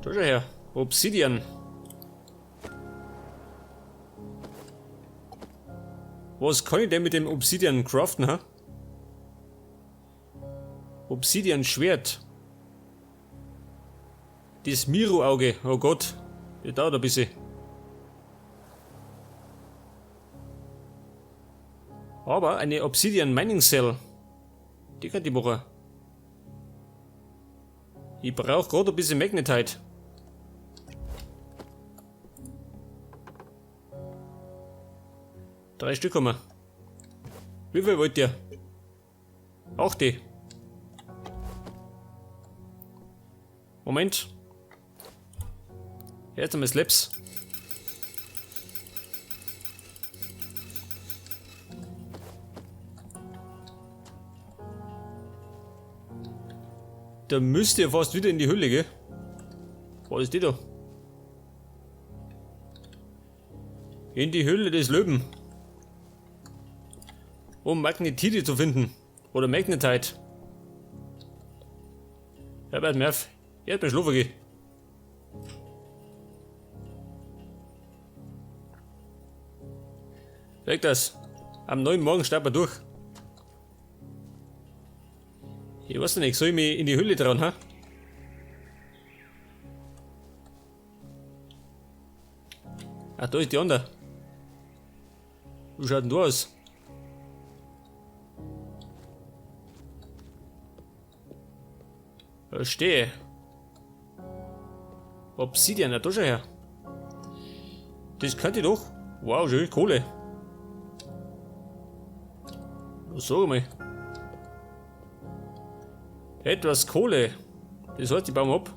Da schau her. Obsidian. Was kann ich denn mit dem Obsidian craften, ha? Obsidian Schwert. Das Miro-Auge. Oh Gott. Das dauert ein bisschen. Aber eine Obsidian Mining Cell. Die kann ich machen. Ich brauche gerade ein bisschen Magnetite. Drei Stück haben wir. Wie viel wollt ihr? Auch die. Moment. Jetzt einmal Slaps. Da müsst ihr fast wieder in die Höhle, gell? Was ist die da? In die Höhle des Löwen. Um Magnetite zu finden. Oder Magnetite. Herbert Merv. Erdbeer schlafen gehen. Weg das. Am neuen Morgen starten wir durch. Ich weiß nicht, soll ich mich in die Höhle trauen, ha? Ach, da ist die andere. Wie schaut denn da aus? Verstehe. Obsidian, na da schau her. Das könnte ich doch. Wow, schön, Kohle. Sag mal. Etwas Kohle. Das heißt, ich baue ab.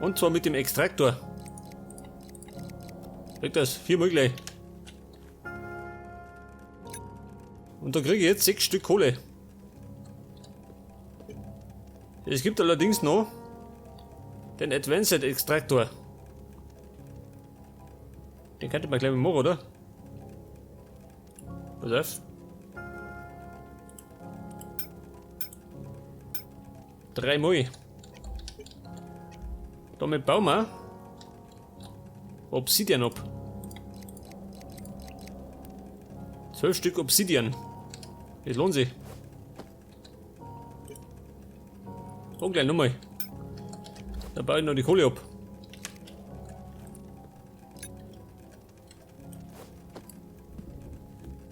Und zwar mit dem Extraktor. Krieg das, viermal gleich. Und da kriege ich jetzt 6 Stück Kohle. Es gibt allerdings noch den Advanced Extraktor. Den könnte man gleich mal machen, oder? Pass auf. 3 Mal. Damit bauen wir Obsidian ab. 12 Stück Obsidian. Das lohnt sich. Und gleich nochmal. Da baue ich noch die Kohle ab.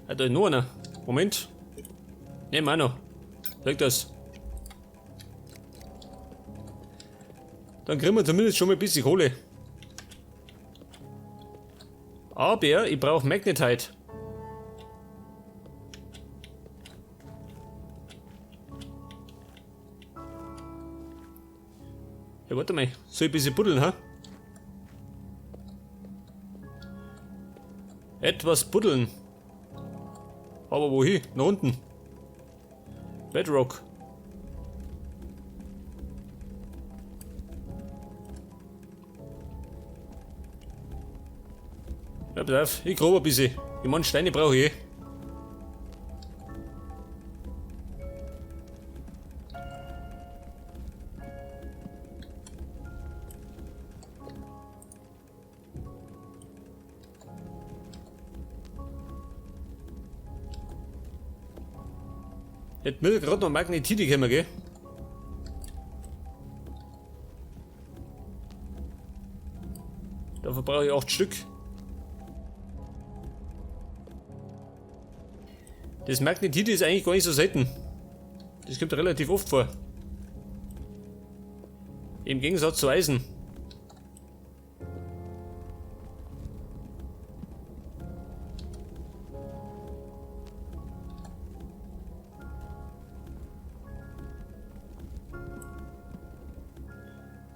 Ah, da ist noch einer. Moment. Nehmen wir auch noch. Sag das. Dann kriegen wir zumindest schon mal ein bisschen Kohle. Aber ich brauche Magnetite. Ja, warte mal. Soll ich ein bisschen buddeln, ha? Etwas buddeln. Aber wohin? Nach unten. Bedrock. Ja, pass auf, ich grabe ein bisschen. Ich mein, Steine brauche ich eh. Jetzt mir gerade noch Magnetite kommen, gell? Dafür brauche ich 8 Stück. Das Magnetite ist eigentlich gar nicht so selten. Das kommt relativ oft vor. Im Gegensatz zu Eisen.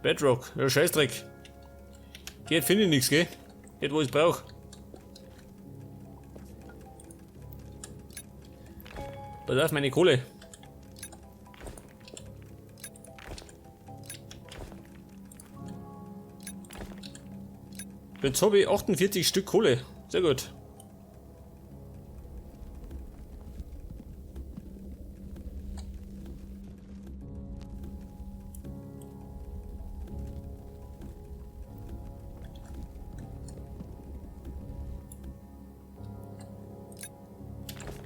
Bedrock, ja Scheißdreck. Geht finde ich nix, gell? Geht wo ich's brauch. Pass auf, meine Kohle. Jetzt hab ich 48 Stück Kohle. Sehr gut.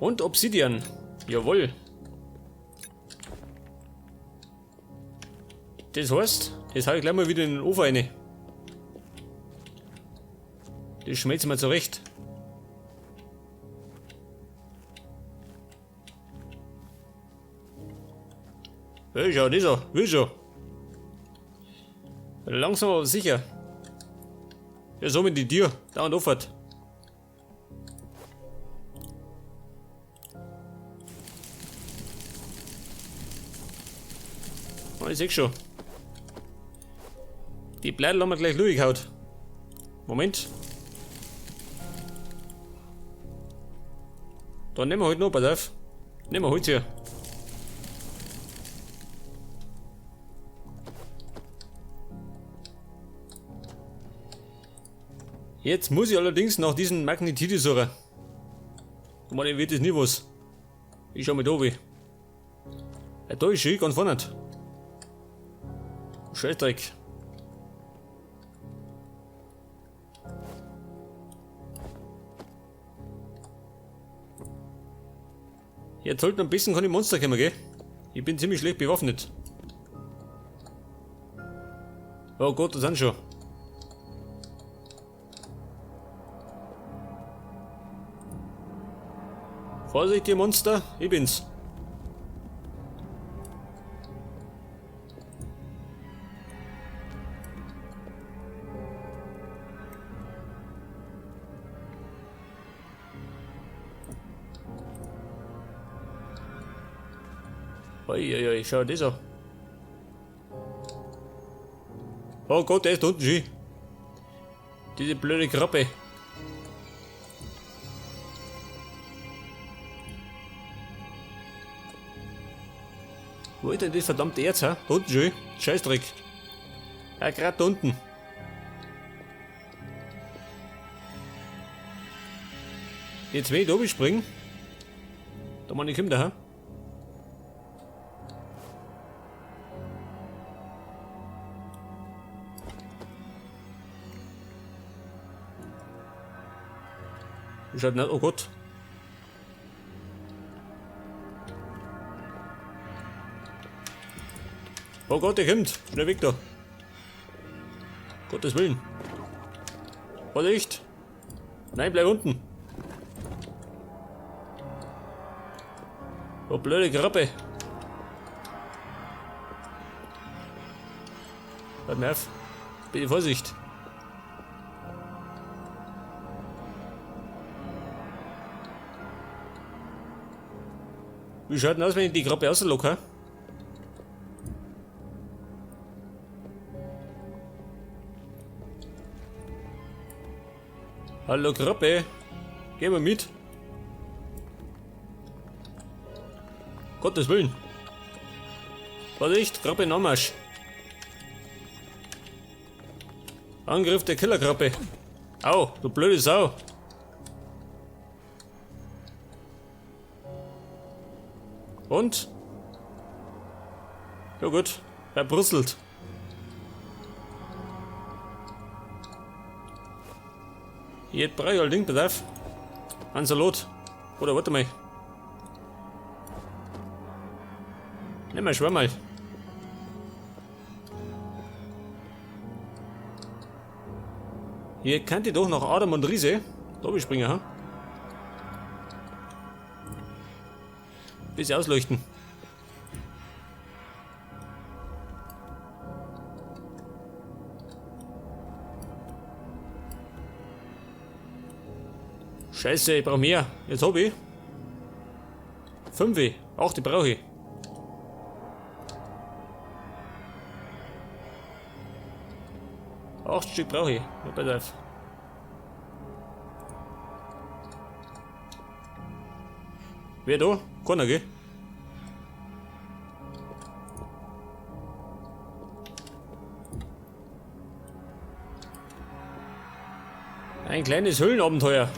Und Obsidian. Jawohl. Das heißt, das hau ich gleich mal wieder in den Ofen rein. Das schmelzen wir zurecht. Hey, schau, das an, will schon. Langsam aber sicher. Ja, so mit die Tür, dauernd offen. Oh, ich seh schon. Die Blätter haben wir gleich durchgehauen. Moment. Dann nehmen wir halt noch, pass auf. Nehmen wir Holz hier. Jetzt muss ich allerdings nach diesen Magnetite suchen. Ich meine, wird das nie was. Ich schau mal da wie. Ja, da ist schön, ganz vorne. Scheißdreck. Jetzt sollten am besten keine Monster kommen, gell? Ich bin ziemlich schlecht bewaffnet. Oh Gott, das sind schon. Vorsicht, ihr Monster, ich bin's. Uiuiui, schau das an. Oh Gott, der ist da unten schön. Diese blöde Krabbe. Wo ist denn das verdammte Erz, hä? Da unten schön. Scheißdreck. Ja, grad da unten. Jetzt wenn ich da oben springen. Da meine ich kommt da, hä? Schaut nicht, oh Gott. Oh Gott, der kommt. Schnell weg da. Gottes Willen. Vorsicht. Nein, bleib unten. Oh, blöde Krabbe. Hört mir auf. Bitte Vorsicht. Wie schaut denn aus, wenn ich die Krabbe rauslocke? Hallo Krabbe, geh mal mit. Gottes Willen. Vorsicht, Krabbe in Anmarsch. Angriff der Killerkrabbe. Au, du blöde Sau. Und? Ja gut, er brusselt. Jetzt brauche ich allerdings, pass auf. Einen Salat. Oder warte mal. Nimm mal Schwammerl. Hier könnt ihr doch noch Adam und Riese. Da will ich springen, ha? Bisschen ausleuchten. Scheiße, ich brauch mehr. Jetzt hab ich 5. 8 brauche ich. 8 Stück brauche ich. Ja, pass auf. Wer da? Keiner, gell? Ein kleines Höhlenabenteuer.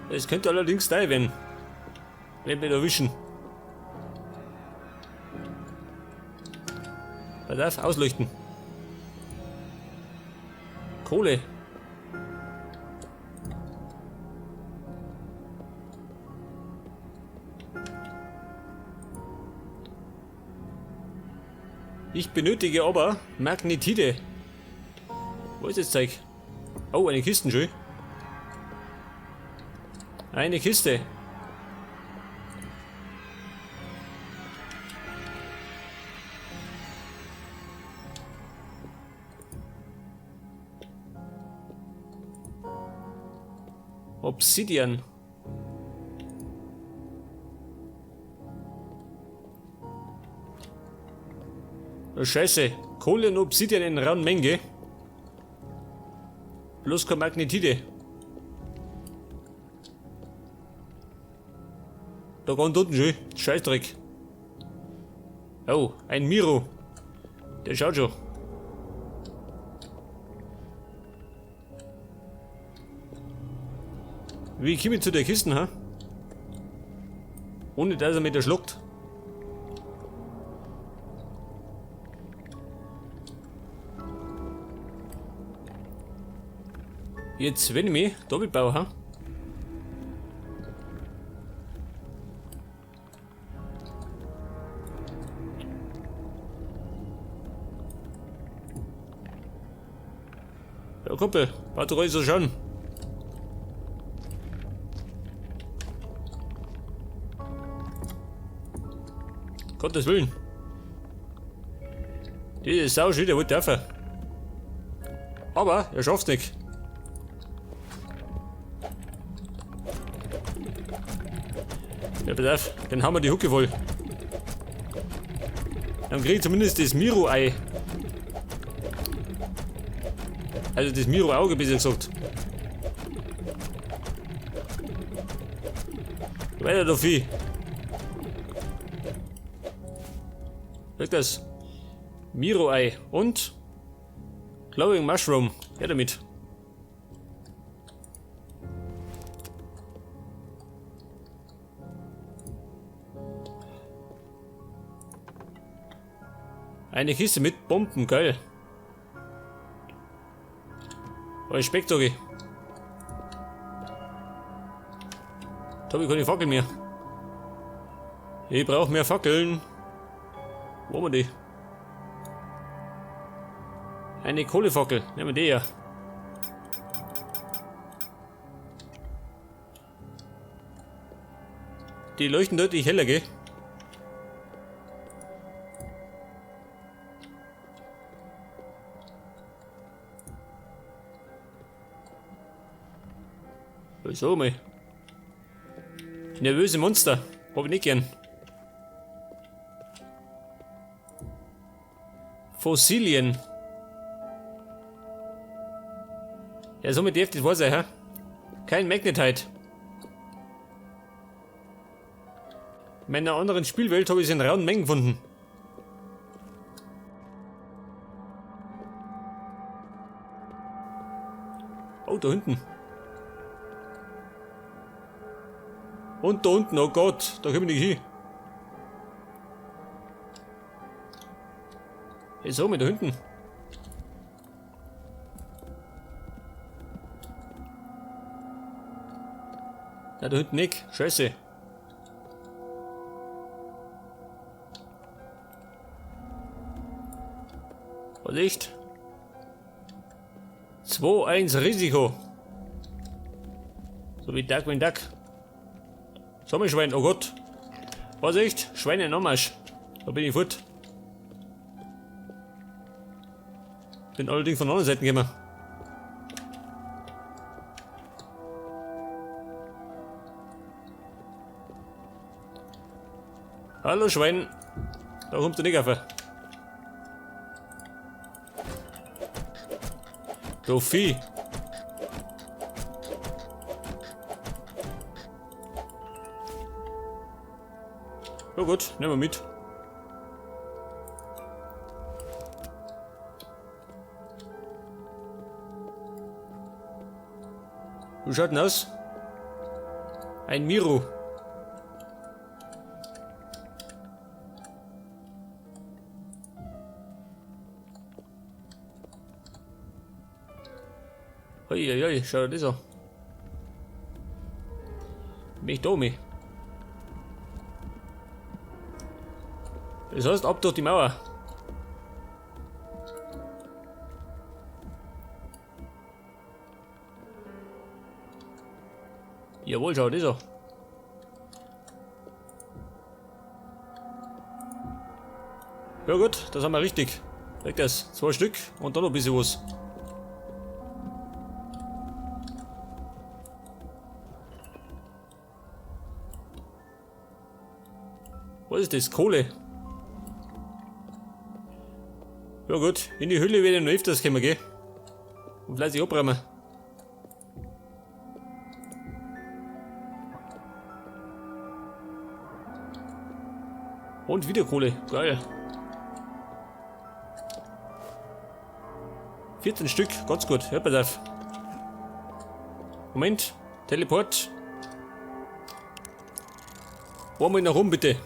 Es könnte allerdings da werden. Wenn wir da erwischen. Pass auf, ausleuchten. Kohle. Ich benötige aber Magnetite. Wo ist das Zeug? Oh, eine Kiste, schön. Eine Kiste. Obsidian. Oh, Scheiße. Kohle und Obsidian in rauen Menge. Bloß keine Magnetite. Da ganz unten schön. Scheißdreck. Oh, ein Miro. Der schaut schon. Wie komme ich zu der Kiste, ha? Ohne dass er mich da schluckt. Jetzt, wenn ich mich da baue, ha? Ja, Kumpel, warte ruhig so schon. Gottes Willen. Die Sau schon, der wollte dürfen. Aber er schafft's nicht. Ja, pass auf, dann haben wir die Hucke voll. Dann krieg ich zumindest das Miro-Ei. Also das Miro-Auge, besser gesagt. Weiter, du Vieh. Was ist das? Miro-Ei und Glowing Mushroom. Ja, damit. Eine Kiste mit Bomben, geil. Respekt, sag ich. Da hab ich keine Fackel mehr. Ich brauch mehr Fackeln. Wo haben wir die? Eine Kohlefackel. Nehmen wir die ja. Die leuchten deutlich heller, gell? So, mal. Nervöse Monster. Hab ich nicht gern. Fossilien. Ja, somit dürfte das wahr sein, hä? Kein Magnetite. In meiner anderen Spielwelt habe ich es in rauen Mengen gefunden. Oh, da hinten. Und da unten, oh Gott, da komme ich nicht hin. Hey, so, mit da hinten. Ja, da hinten nicht. Scheiße. Vorsicht. 2-1 Risiko. So wie Darkwing Duck. Sommerschwein, oh Gott. Vorsicht, Schweine Nomarsch. Da bin ich fort. Bin allerdings von anderen Seiten gekommen. Hallo Schwein. Da kommt der nicht auf. Du Vieh. Ja gut, nehmen wir mit. Wie schaut denn aus? Ein Miro. Ui, ui, ui, schau dir das an. Bin ich da mich? Das heißt, ab durch die Mauer. Jawohl, schau das an. Ja gut, das haben wir richtig. Weg das. 2 Stück und dann noch ein bisschen was. Was ist das? Kohle. Ja gut, in die Höhle werde ich noch öfters kommen, gell? Und fleißig abräumen. Und wieder Kohle. Geil. 14 Stück, ganz gut. Hört mal auf. Moment. Teleport. Einmal nach oben, bitte.